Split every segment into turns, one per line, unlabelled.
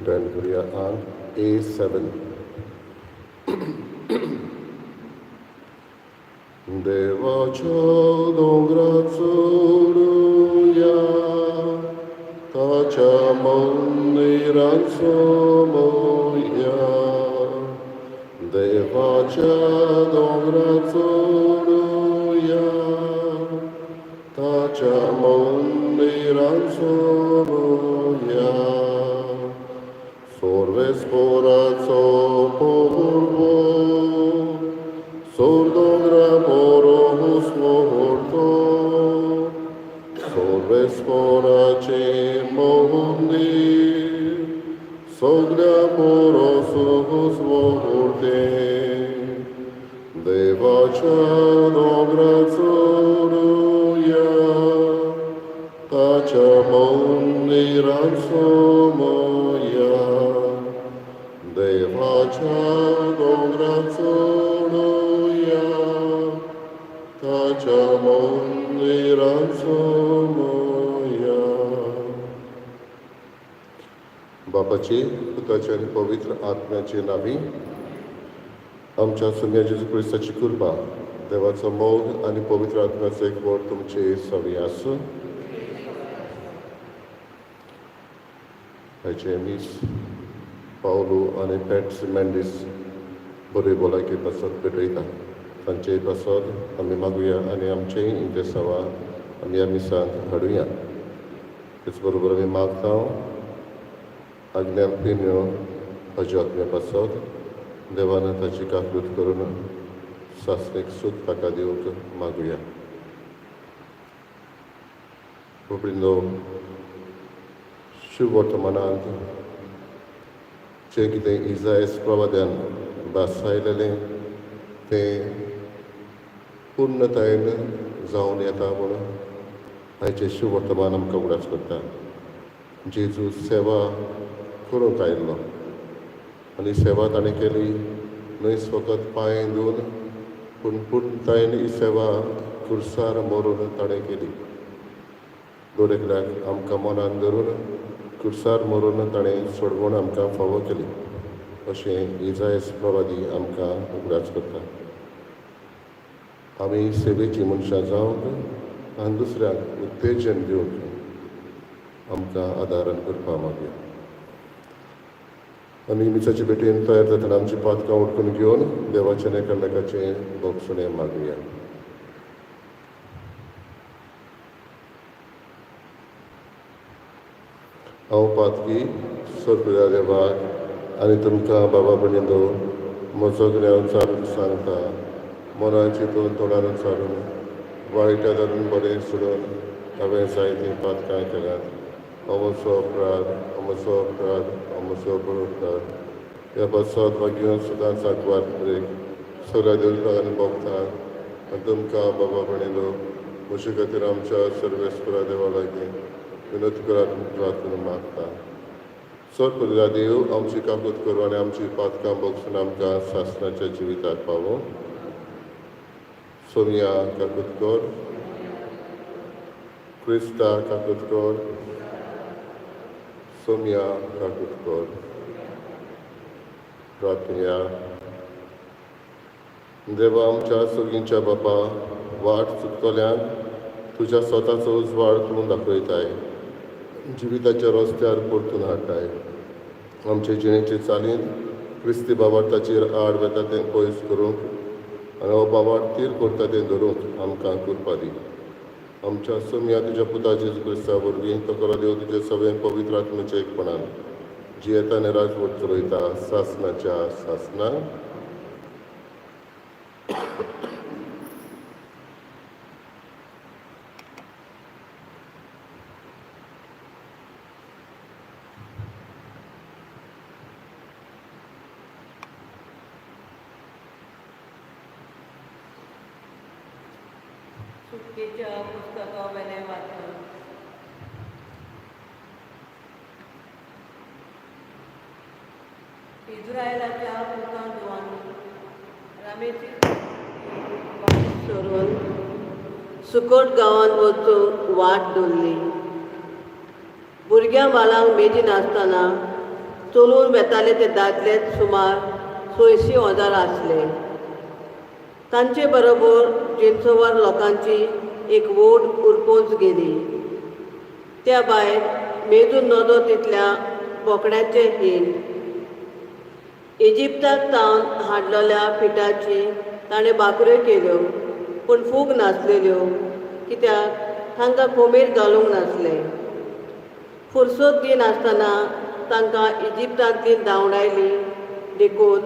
ग्रहण करूया आंक A7. देवाच्या दोंगरा चडुया, ताच्या मंदिरान सोमया. देवाच्या दोंगरा चडुया, ताच्या मंदिरान सोमया. सोर्वेस्पोराचो पोर्वो सोर दोंगरा पोरोस मोहर्तो, सोर्वेस्पोराचे मंदीर सगळ्या पोरोस मोहर्ते. देवाच्या दोंगरा चडुया, ताच्या मंदिरान सोमया. देवाच्या दोंगरा चडुया, ताच्या मंदिरान सोमया. बापाची, पुताची आनी पवित्र आत्म्याचे नावी. आमच्या सोम्या जेजू क्रिस्ताची कृपा, देवाचो मोग आनी पवित्र आत्म्याचो एकवट तुमचे सवी आसूं. आयचे मीस पावलू आनी पॅट्स मेंडीस बरी भलायकी पासत पेटयता. तांचे पासत आमी मागुया आनी आमचेय इंतेसांवां आमी ह्या मिसांत हाडुया. तेच बरोबर आमी मागता आग्नेल पिन्यो हाज्या आत्म्या पासत, देवान ताची काकूत करून सासणीक सूख ताका दिवंक मागुया. बाबडिंनो, शुभ वर्तमानांत जें कितें इजायस प्रवाद्यान भासायलेलें तें पूर्णतायेन जावन येता म्हूण आयचें शुभ वर्तमान आमकां उगडास करता. जेजू सेवा करूंक आयिल्लो आनी सेवा ताणें केली न्हयच फकत पांय धुवन, पूण पूर्णतायेन ही सेवा खुर्सार मरून ताणें केली. दर एकल्याक आमकां मनान धरून खुर्सार मरून ताणें सोडवण आमकां फावो केली अशें इजायस प्रवादी आमकां उगडास करता. आमी सेवेची मनशां जावंक आनी दुसऱ्यांक उत्तेजन दिवंक आमकां आदारान करपा मागया. आमी मिसाचे भेटेन तयार जातना आमची पातकां उडकून घेवन देवाचें एकामेकाचें भोगसणें मागुया. हांव पातकी सोरपिल्या देवाक आनी तुमकां, बाबा भयणींनो, म्हजो गुन्यांव चालून सांगता. मनान चिंतून, तोंडान चालून, वायट धरून बरें सोडून हांवें जायतीं पातकां केल्यात. अमसो अपराध, अमसो अपराध, अमसो अपराध. ह्या पासत भाग्य सदांच आगवार ब्रेक सगळ्या देवता आनी भोगता आनी तुमकां, बाबा भयणींनो, म्हजे खातीर आमच्या सर्वेस्परा देवा लागीं विनोद करात प्रार्थना मागता. सर पुजा देव आमची काकूत करूं आनी आमची पातकां भोगसून आमकां सासणाच्या जिविताक पावूं. सोनिया, काकूत कर. क्रिस्ता, काकूत कर. सोनिया, काकूत कर. प्रार्थना. देवा, आमच्या सोगींच्या बापा, वाट चुकतल्यांक तुज्या स्वताचो उजवाड तूं दाखयताय, जिविताच्या रस्त्यार परतून हाडटाय. आमचे जिणेचे चालींत क्रिस्ती बाबार्थाचेर आड वेता तें पयस करूंक आनी हो बाबार्थ तीर करता तें धरूंक आमकां कृपा दी. आमच्या सोम्या तुज्या पुता जेजू क्रिस्ता वरवीं, तो खरो देव, तुज्या सगळें पवित्र आत्म्याच्या एकपणान जियेता आनी राजवट चलयता सासनाच्या सासना.
सुटकेच्या पुस्तकावेलें वाचन. इस्रायलाच्या पुतां धुवांनी रामेसीस वाट सोडून सुकोट गांवांत वचूंक वाट धरली. भुरग्यां बाळांक मेजी नासतना चलून वेताले ते दादले सुमार 600,000 आसले. तांचे बरोबर जिन्सोवर लोकांची एक व्हड उरपोंच गेली. त्या भायर मेजून नजो तितल्या बोकड्यांचे हीन. इजिप्ताक तावन हाडलेल्या पिठाची ताणें भाकऱ्यो केल्यो, पूण फूग नासलेल्यो, कित्याक तांकां खोमीर घालूंक नासलें. फुरसद दिनासतना तांकां इजिप्तांतली धांवडायली, देखून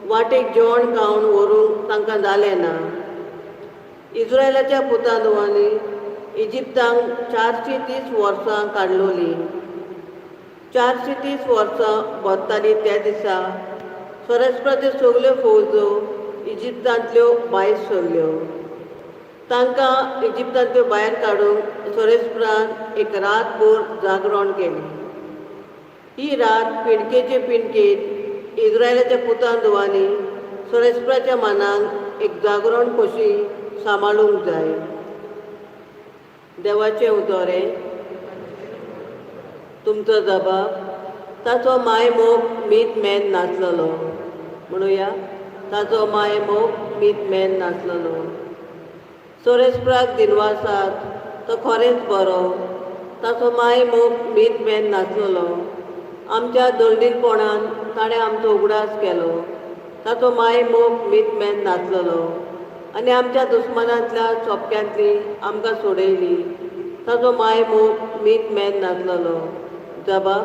वाटेक जेवण खावन व्हरूंक तांकां जालें ना. इज्रायलाच्या पुतांनी इजिप्तांक 430 वर्सां काडलोली. 430 वर्सां भरताली त्या दिसा सोरेस्पराच्यो सगल्यो फौजो इजिप्तांतल्यो भायर सरल्यो. तांकां इजिप्तांतल्यो भायर काडूंक सोरेस्परान एक रातभर जागरण केली. ही रात पिंडकेचे पिंडकेन इज्रायलाच्या पुतान धुवांनी सोरेस्पराच्या मनाक एक जागरण कशी सांबाळूंक जाय. देवाचें उतोरें. तुमचो जबाब ताचो माय मोग मीत मेन नासलेलो. म्हणुया, ताचो माय मोग मीत मेन नासलेलो. सोरेस्पराक दिनवासात, तो खरेंच बरो. ताचो माय मोग मीत मेन नासलेलो. आमच्या दळडीरपणान ताणें आमचो उगडास केलो. ताचो माय मोग मीत मेन नासलेलो. आनी आमच्या दुस्मानांतल्या चोपक्यांतली आमकां सोडयली. ताचो माय मोग मीत मेन नासलेलो. जबाब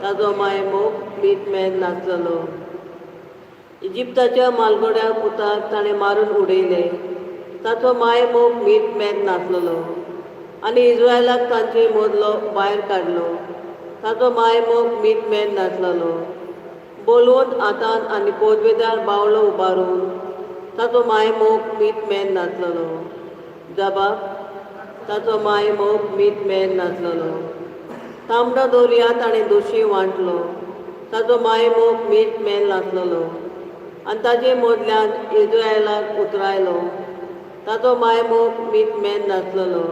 ताचो माय मोग मीत मेन नासलेलो. इजिप्ताच्या मालगोड्या पुताक ताणें मारून उडयले. ताचो माय मोग मीत मेन नासलेलो. आनी इज्रायलाक तांचे मदलो भायर काडलो. ताचो माय मोग मीत मेन नासलेलो. बोलवंत हातान आनी पोदवेदार बावलो उबारून ताचो माय मोग मीत मेन नासलेलो. जबाब ताचो माय मोग मीत मेन नासलेलो. तांबडो दर्या ताणें दोशी वांटलो. ताचो माय मोग मीत मेन नासलेलो. आनी ताचे मदल्यान इज्रायलाक उतरायलो. ताचो माय मोग मीत मेन नासलेलो.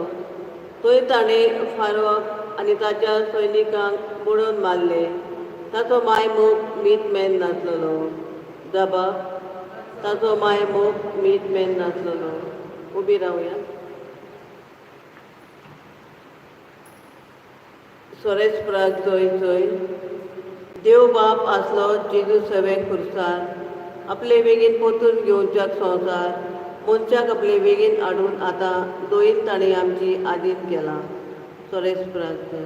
थंय ताणें फारोक आनी ताच्या सैनिकांक बुडोवन मारले. ताचो माय मोग मीत मेन नासलेलो. जबाब ताचो माय मोग मीत मेन नासलेलो. उबी रावया. सोरेस्पराक जय जय. देव बाप आसलो जेजू सवेक खुर्सार आपले बेगीन पोतून घेवच्याक संवसार मनशाक आपले बेगीन हाडून आतां दोयीन ताणें आमची आदीन केला. सोरेस्पराक जय.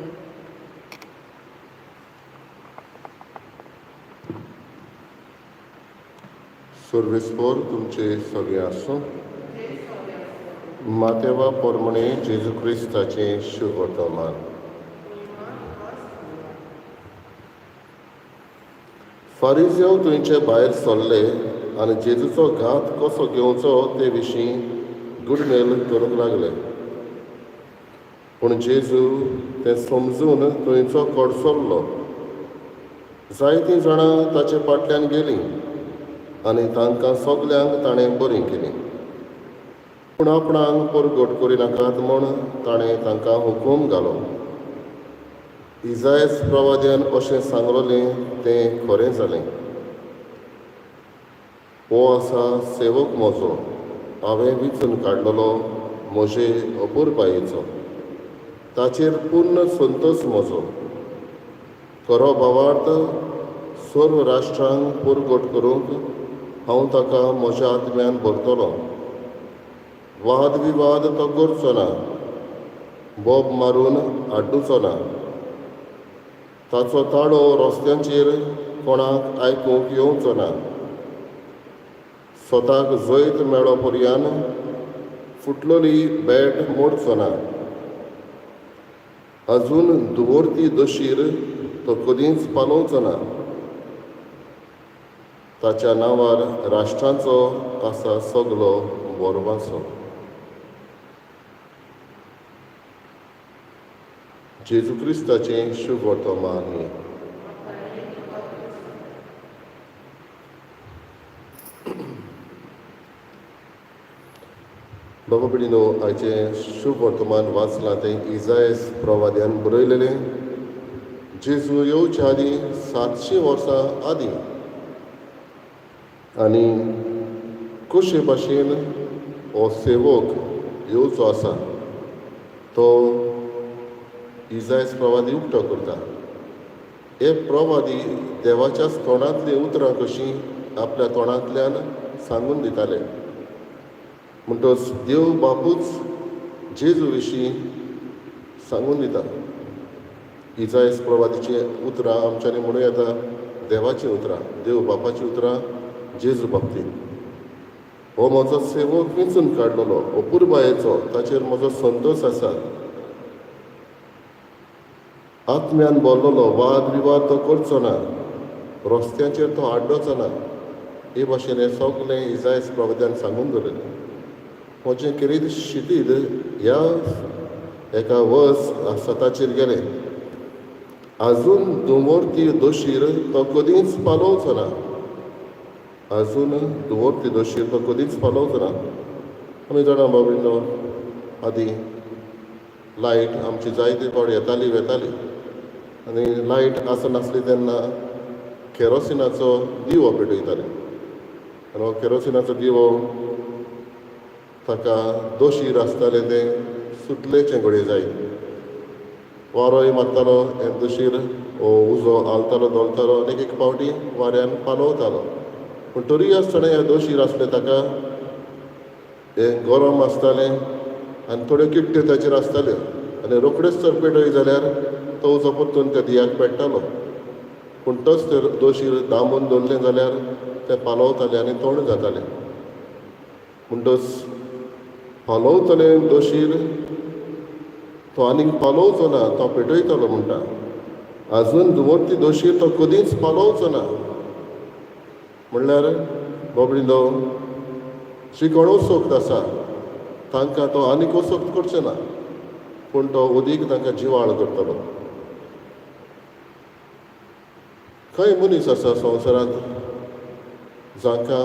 सर्वेस्पोर तुमचे सगळे आसूं. मातेवा पोरमणे जेजू क्रिस्ताचें शुभवर्तमान. फारिजेव थंयचे भायर सरले आनी जेजूचो घात कसो घेवचो ते विशीं गुडमेल करूंक लागले. पूण जेजू तें समजून थंयचो कडसरलो. जायतीं जाणां ताचे फाटल्यान गेलीं आनी तांकां सगल्यांक ताणें बरीं केलीं. पूण आपणाक परगट करिनाकात म्हूण ताणें तांकां हुकूम घालो. इजायस प्रवाद्यान अशें सांगलेलें तें खरें जालें. हो आसा सेवक म्हजो, हांवें विंचून काडलेलो म्हजे अपुरबायेचो. ताचेर पूर्ण संतोश म्हजो. खरो भावार्थ सर्व राष्ट्रांक परगट करूंक हांव ताका म्हज्या आत्म्यान भरतलो. वाद विवाद तो करचो ना, बोब मारून आड्डुचो ना. ताचो ताळो रस्त्यांचेर कोणाक आयकूंक येवचो ना. स्वताक जैत मेळो पर्यान फुटलोली बॅट मोडचो ना. अजून दुवोरती दशीर तो कदींच पालोवचो ना. ताच्या नांवार राष्ट्रांचो आसा सगलो बोरवाचो. जेजू क्रिस्ताचें शुभवर्तमान हें. बाबा भयणीनो, आयचें शुभ वर्तमान वाचलां तें इजायस प्रवाद्यान बरयलेलें, जेजू येवच्या आदीं 700 वर्सां आदीं. आनी कशे भाशेन हो सेवक येवचो आसा तो इजायस प्रवादी उक्तो करता. हे प्रवादी देवाच्याच तोंडांतलीं उतरां कशीं आपल्या तोंडांतल्यान सांगून दिताले. म्हणटच देव बापूच जेजू विशीं सांगून दिता. इजायस प्रवादीचीं उतरां आमच्यांनी म्हणूं येता देवाचीं उतरां, देव बापाचीं उतरां जेजू बाबतींत. हो म्हजो सेवक वेंचून काडलेलो, अपुरबायेचो, ताचेर म्हजो संतोश आसा. आत्म्यान भरलेलो, वाद विवाद तो करचो ना, रस्त्याचेर तो आड्डोचो ना. हे भाशेन हें सगलें इजायस प्रवाद्यान सांगून दवरिल्लें. म्हजें खेरीत शितीद ह्या एका वर्स सताचेर गेलें. आजून दुमोरती दोशीर तो कदींच पालोवचो ना. आजून दुमोरती दोशीर तो कदींच पालोवचो ना. आमी जाणा बाबीनो, आदीं लायट आमची जायते फावट येताली वेताली आनी लायट आसनासली तेन्ना केरोसिनाचो दिवो पेटयताले आनी हो केरोसिनाचो दिवो ताका दोशीर आसतालें तें सुतलेचें घडये जायत. वारोय मारतालो, हे दोशीर हो उजो हालतालो धोलतालो आनी एक एक फावटी वाऱ्यान पालवतालो. पूण तरीय आसतना हे दोशीर आसले ताका हें गरम आसतालें आनी थोड्यो किट्ट्यो ताचेर आसताल्यो आनी रोखड्योच जर पेटय जाल्यार तो उजो परतून त्या दियाक पेट्टालो. पूण तोच तर दोशीर दामून दवरलें जाल्यार तें पालवतालें आनी तोंड जातालें. म्हणटच पालवतलें दोशीर तो आनीक पालोवचो ना, तो पेटयतलो म्हणटा. आजून दुमोरती दोशीर तो कदींच पालोवचो ना. म्हणल्यार बाबडीलो जी कोण असक्त आसा तांकां तो आनीक असक्त करचो ना, पूण तो अदीक तांकां जिवाळ करतलो. खंय मनीस आसा संवसारांत जांकां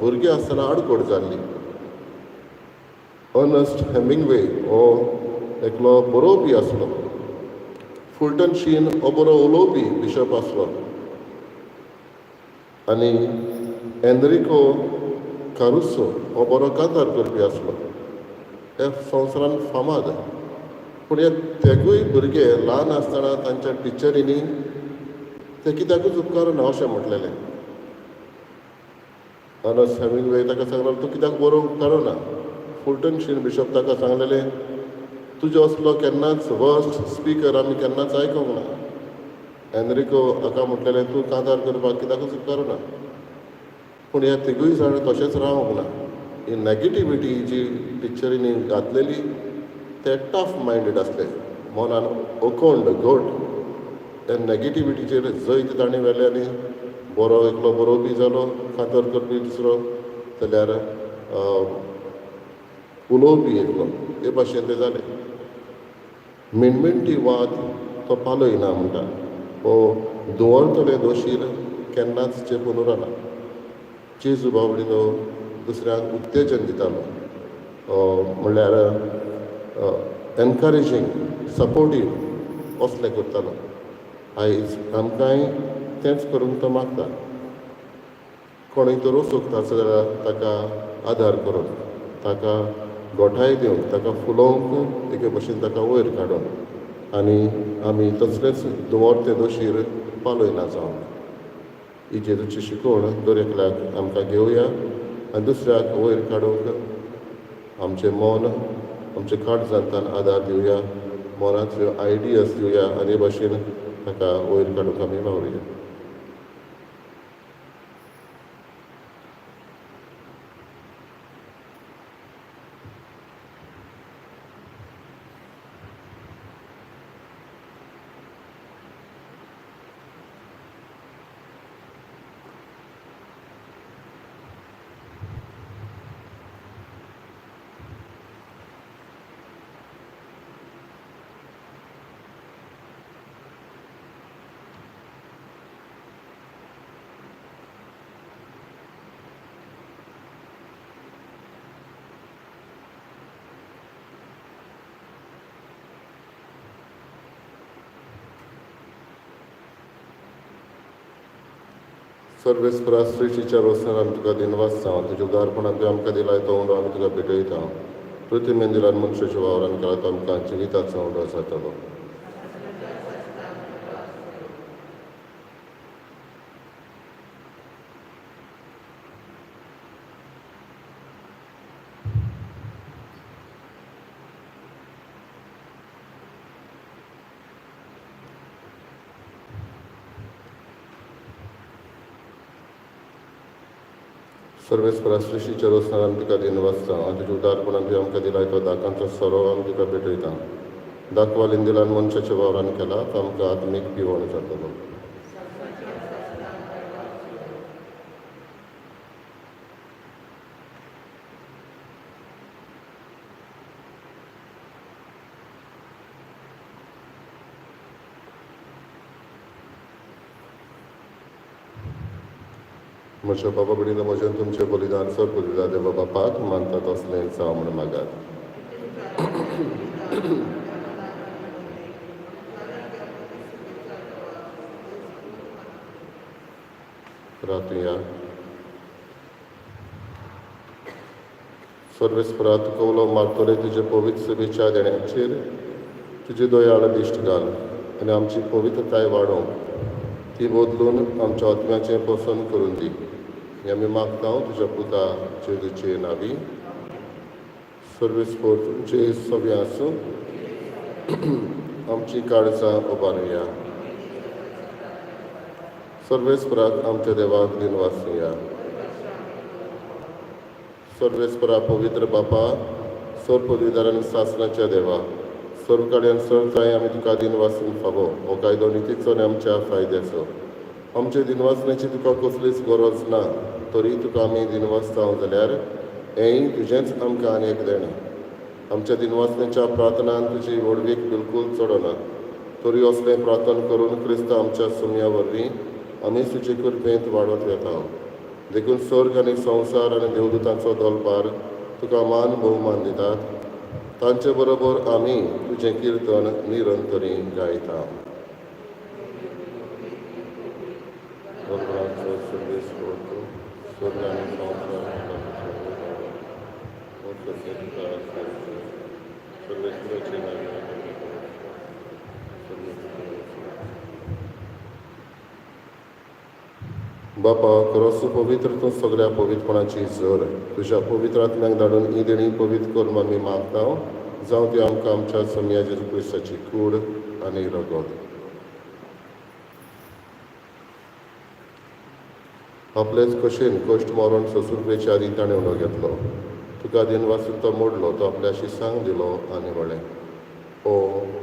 भुरगीं आसतना आडखळ जाल्ली. अर्नस्ट हेमिंगवे हो एकलो बरोवपी आसलो. फुलटन शीन हो बरो उलोवपी बिशप आसलो. आनी एनरिको कारुसो हो बरो कांतार करपी आसलो. हे संवसारान फामाद. पूण हे तेगूय भुरगे ल्हान आसतना तांच्या टिचरींनी ते कित्याकूच उपकारना अशें म्हटलेलें. अर्नस्ट हेमिंगवे ताका सांगलें तूं कित्याक बरोवंक उपकारना. फुलटन शीन बिशप ताका सांगलेलें तुजो असलो केन्नाच वर्स्ट स्पिकर आमी केन्नाच आयकूंक ना. एनरिको हाका म्हटलेलें तूं कांतार करपाक कित्याकूच उपकारना. पूण ह्या तिगूय जाण तशेंच रावंक ना. ही नॅगेटिविटी जी टिचरींनी घातलेली ते टफ मायंडेड आसले, मनान अखंड घट. त्या नॅगेटिविटीचेर जैत ताणें व्हेलें आनी बरो एकलो बरोवपी जालो, कांतार करपी दुसरो, जाल्यार उलोवपी एकलो. हे भाशेन तें जालें. मिणमिणटी वाद तो पालयना म्हणटा. हो धुंवरतले दोशीर केन्नाच चेपून उरना. जेजू बाबडीनो दुसऱ्यांक उत्तेजन दितालो, म्हणल्यार एनकरेजींग, सपोर्टीव असलें करतालो. आयज आमकांय तेंच करूंक तो मागता. कोणूय तर वचूंक आसा जाल्यार ताका आदार करून, ताका गोठाय दिवंक, ताका फुलोवंक, एके भशेन ताका वयर काडून आनी आमी तसलेच धुंवरते दोशीर पालयना जावंक. ही जेजूची शिकवण दर एकल्याक आमकां घेवया आनी दुसऱ्याक वयर काडूंक आमचें मन, आमचें काळजांतल्यान आदार दिवया, मनांतल्यो आयडियाज दिवया आनी हे भाशेन ताका वयर काडूंक आमी वावरुया. सर्वेस्परा सृश्टीच्या रोसनार आमी तुका दिनवास जावं तुज्या उदारपणान तुवें आमकां दिलाय तो उंडो आमी तुका भेटयता. पृथ्वी दिलान मनशाच्या वावरान केला तो आमकां जिविताचो उंडो जातलो. सर्वेस्परा सृश्टीच्या रोसनार आमी तुका दिनवासता आनी तुज्या उदारपणान तुवें आमकां दिलाय तो दाकांचो सोरो आमी तुका भेटयता. दाखवालीन दिलान मनशाच्या वावरान केला तो आमकां आत्मीक पिवण जातलो. म्हज्या बाबा भयणीनो म्हजें तुमचें बलिदान सर पुरयता देवा बापाक मानता तसलें जावं म्हूण मागात. रातया सर्वेस्परा तुका उलो मारतले तुजे पवित्र सभेच्या देण्याचेर तुजी दयाळ दिश्ट घाल आनी आमची पवित्रताय वाडोवंक ती बदलून आमच्या आत्म्याचें पसंत करून दी. हें आमी मागता तुज्या पुता जेजूचे नांवी. सर्वेस्पर तुमचे सगळें आसूं. आमची काळजां उबारुया. सर्वेस्पराक आमच्या देवाक दिनवासुया. सर्वेस्परा पवित्र बापा, सर्व पदवीदार आनी सासणाच्या देवा, सर्व कडेन सर्व आमी तुका दिनवासूंक फावो. हो कायदो नितीचो आनी आमच्या फायद्याचो. आमच्या दिनवासण्याची तुका कसलीच गरज ना, तरी तुका आमी दिनवासता जाल्यार हेंय तुजेंच आमकां आनी एक देणें. आमच्या दिनवासण्याच्या प्रार्थनान तुजी व्हडवीक बिलकूल चडना, तरी असलें प्रार्थना करून क्रिस्त आमच्या सुमया वरवीं आमी तुजे कृपेंत वाडत वेता. देखून स्वर्ग आनी संवसार आनी देवदूतांचो दलपार तुका मान भोवमान दितात. तांचे बरोबर आमी तुजें किर्तन निरंतरी गायता. बापा, खरोच पवित्र तूं सगळ्या पवित्रपणाची जर तुज्या पवित्र आत्म्याक धाडून ही देणी पवित्र करून आमी मागता. जावं ती आमकां आमच्या सोमया जेजू क्रिस्ताची कूड आनी रगत. आपलेच कशेन कश्ट मरण सोंसून पेच्या आदी ताणें उणो घेतलो. तुका दिनवासून तो मोडलो, तो आपल्या शिसांक दिलो आनी म्हळें, ओ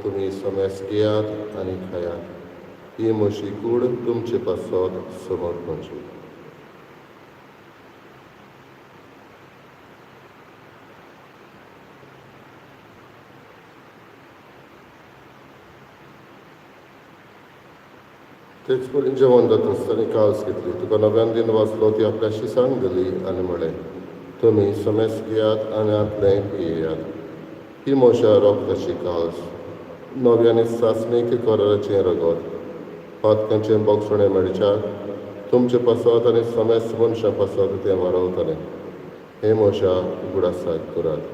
तुमी समेस घेयात आनी खायात, ही म्हजी कूड तुमचे पासत समर्पणची. तेच परी जेवण जाता आसतना काळस घेतली, तुका नव्यान दिन वाचलो, ती आपल्या शिसांक दिली आनी म्हळें, तुमी समेस घेयात आनी आतलें पियेयात, ही म्हज्या रगताची काळस, नव्या आनी सासणीक कराराचें रगत, पातकांचें बोगसणें मेळच्याक तुमचे पासत आनी समेस्त मनशां पासत तें वाडवतलें. हें म्हज्या उगडासाक करात.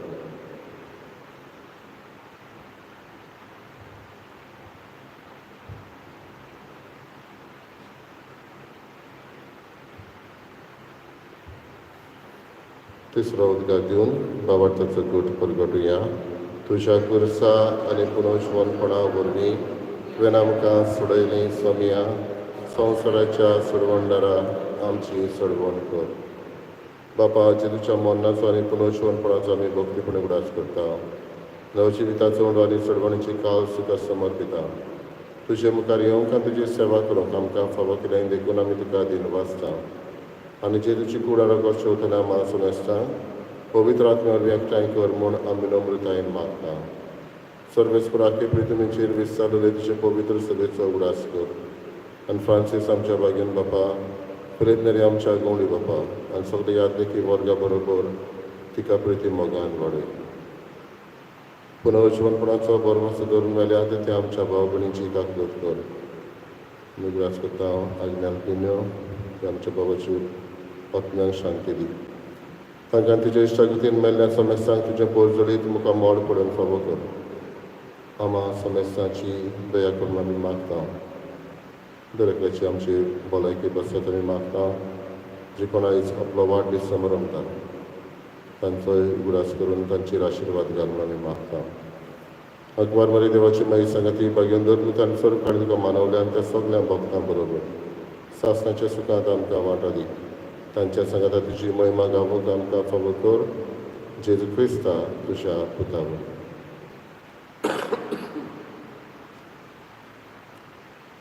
तिसरो उदकाक दिवन बाबार्थाचो गूट परगटुया. तुज्या खुर्सा आनी पुनर्जिवनपणा वरवीं तुवें आमकां सोडयलीं सोमया, संवसाराच्या सोडवणदारा आमची सोडवण कर. बापा, जेजूच्या मरणाचो आनी पुनर्जिवनपणाचो आमी भक्तीपणे उगडास करता. नवजिविताचो उंडो आनी सोडवणीची काल तुका समर्पिता. तुजे मुखार येवंक आनी तुजी सेवा करूंक आमकां फावो केलें देखून आमी तुका दिनवासता. आनी जेजूची कूड आनी रगत शेवतना मानसून आसता पवित्र आत्म्या वरवीं एकठांय कर म्हूण आमी नम्रतायेन मागता. सर्वेस्पराके पृथ्वीचेर विस्तारलेले तुजे पवित्र सभेचो उगडास कर. आनी फ्रांसीस आमच्या भाग्यन बापा, प्रेतनरी आमच्या गवळी बापा आनी सगळे यादलेखी वर्गा बरोबर तिका प्रिती मोगान वाडय. पुनर्जिवनपणाचो बरवासो धरून मेल्या ते आमच्या भाव भयणींची काकलूत कर. उगडास करता आज्ञान पिन्यो आमच्या बाबाची पत्न्यांक शांती दी. तांकां तुज्या इश्टागतीन मेल्ल्या समेस्तांक तुजें पोरजोडीत मुखार मोड पडून फावो कर. आमा समेस्तांची दया करून आमी मागता. दर एकल्याची आमची भलायकी बसत आमी मागता. जे कोण आयज आपलो वाडदीस समारंभता तांचोय उगडास करून तांचेर आशिर्वाद घालून आमी मागता. अकबर मरे देवाची माई सांगाती भाग्यंदर दुतान सर्व काणी तुका मानवल्या आनी त्या सगळ्या भक्तां बरोबर सासणाच्या सुखांत आमकां वांटो दी. तांच्या सांगाता तुजी महिमा गावोंक आमकां फावो कर. जेजू क्रिस्ता तुज्या पुता वरवीं.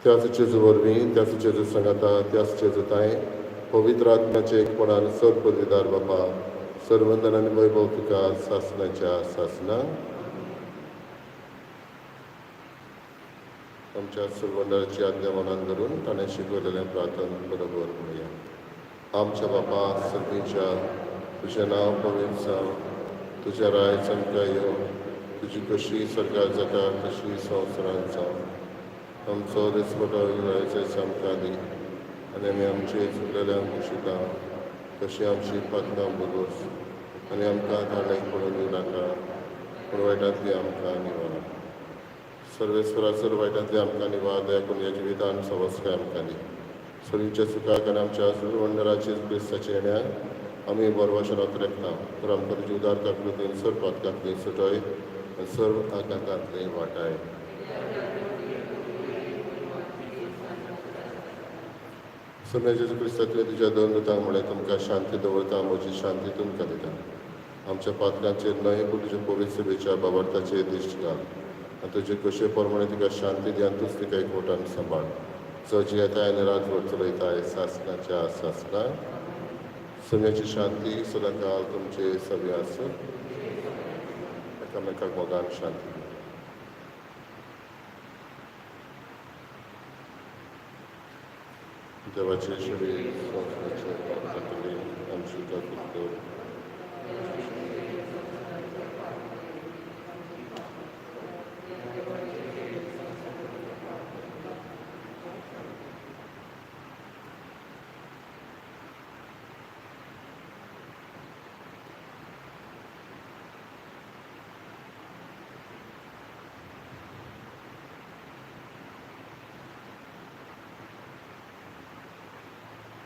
त्याच जेजू वरवीं, त्याच जेजू सांगाता, त्याच जेजू तांय पवित्र आत्म्याचे एकपणान सर्व पदवीदार बापा, सर्वंदन आनी वैभव तुका सासणाच्या सासना. आमच्या सुरवंदराची आज्ञा मनान धरून ताणें शिकवलेलें प्रार्थन बरोबर म्हणया. आमच्या बापा सर्गीच्या, तुजें नांव पवित्र जावं, तुजें राय आमकां येवं, तुजी कशी सरकार जाता तशी संवसारांत जावं. आमचो दिसपटो आयज आमकां दी आनी आमी आमचे चुकलेल्यांक मुशिता तशी आमची पातकां बोगोस आनी आमकां ताणें पडून दिवं नाका, पूण वायटांतली आमकां निवार. सर्वेस्वरा सर्व वायटांतली आमकां निवार, दया करून ह्या जिवितान सवस्काय आमकां दी. सरीच्या सुखाक आनी आमच्या सुरवंडराचे क्रिस्ताच्या येण्याक आमी बरवाशेन अतरेकता. तर आमकां तुजी उदारता कृतीन सर्व पातकांतली सुटय आनी सर्व आघातांतली वाटाय. सोम्या जेजू क्रिस्ता तुवें तुज्या दोन दुतांक म्हळें, तुमकां शांती दवरता, म्हजी शांती तुमकां दिता. आमच्या पातकांचेर न्हय पूण तुज्या पवित्र सभेच्या बाबार्थाचेर दिश्ट घाल आनी तुजे कशे प्रमाणे तुका शांती दी आनी तूंच तिका एकवटान सांबाळ. जो जियेताय आनी राजवट चलयताय सासणाच्या सासणा. सोम्याची शांती सदांकाल तुमचे सगळे आसूं. एकामेकाक मोगान शांती. देवाचे शरीर संवसाराचे पाप जातले, आमची काकूत कर.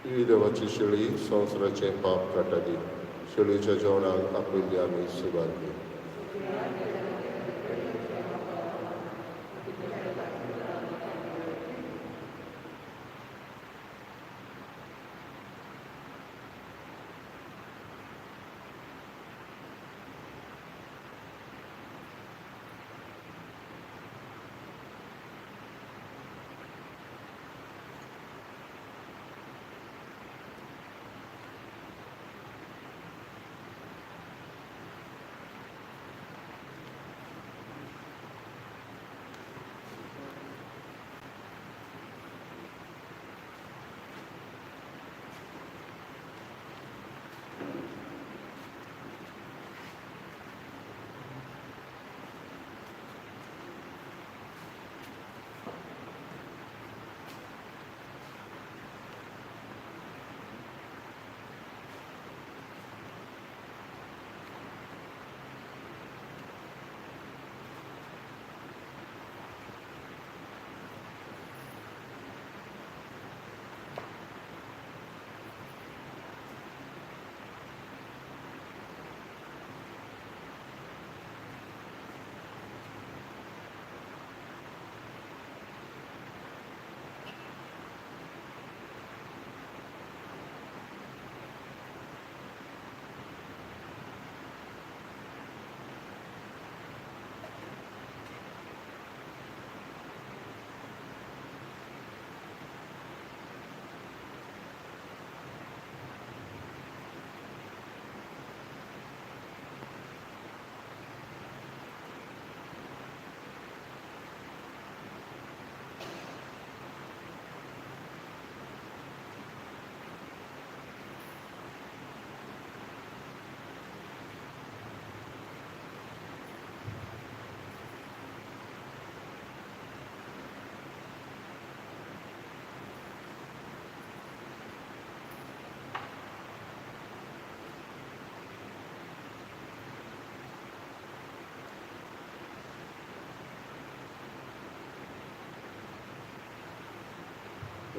ही देवाची शेळी संवसाराचें पाप काडटाली. शेळीच्या जेवणाक आपयल्ली आमी सुवात.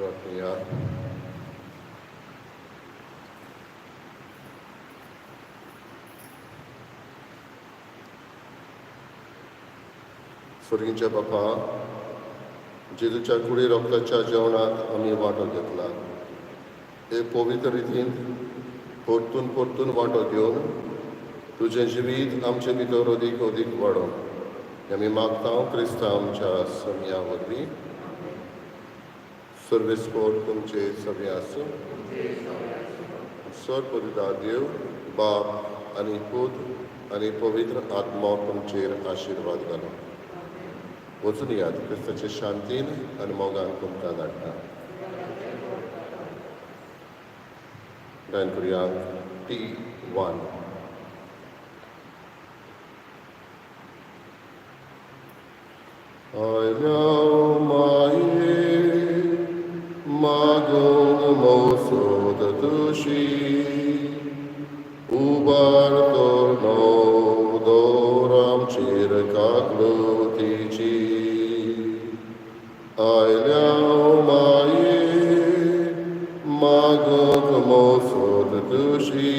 प्रार्थना. स्वर्गींच्या बापा, जेजूच्या कुडी रोगताच्या जेवणात आमी वांटो घेतला. हे पवित्र रितीन परतून परतून वांटो घेवन तुजें जिवीत आमचे भितर अदीक अदीक वाडोवं हें आमी मागता क्रिस्तांव आमच्या सम्या वरवीं. सर्वेस्पोर तुमचे सगळे आसूं. सर पवित्र देव बाप आनी पूत आनी पवित्र आत्मो तुमचेर आशिर्वाद घालूं. वचून यात. क्रिस्ताचे शांतीन आनी मोगान तुमकां धाडटा. गायन करुया T1. आयल्या माये मागूंक मोसोद तुशी, उबार तर नदर आमचेर काकळुतीची. आयल्या माये मागूंक मोसोद तुशी,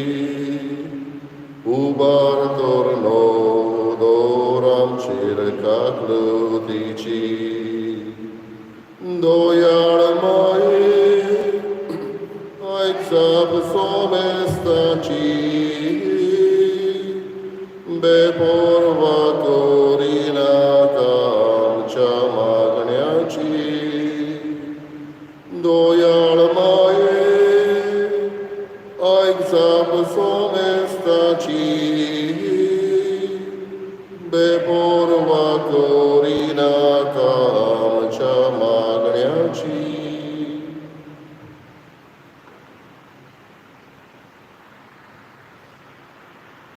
उबार तर नदर आमचेर काकळुतीची. दयाळ माये, आयक जाप सोमेस्ताची, बेपर्वा करिनाका आमच्या मागण्याची. दयाळ माये, आयक जाप सोमेस्ताची.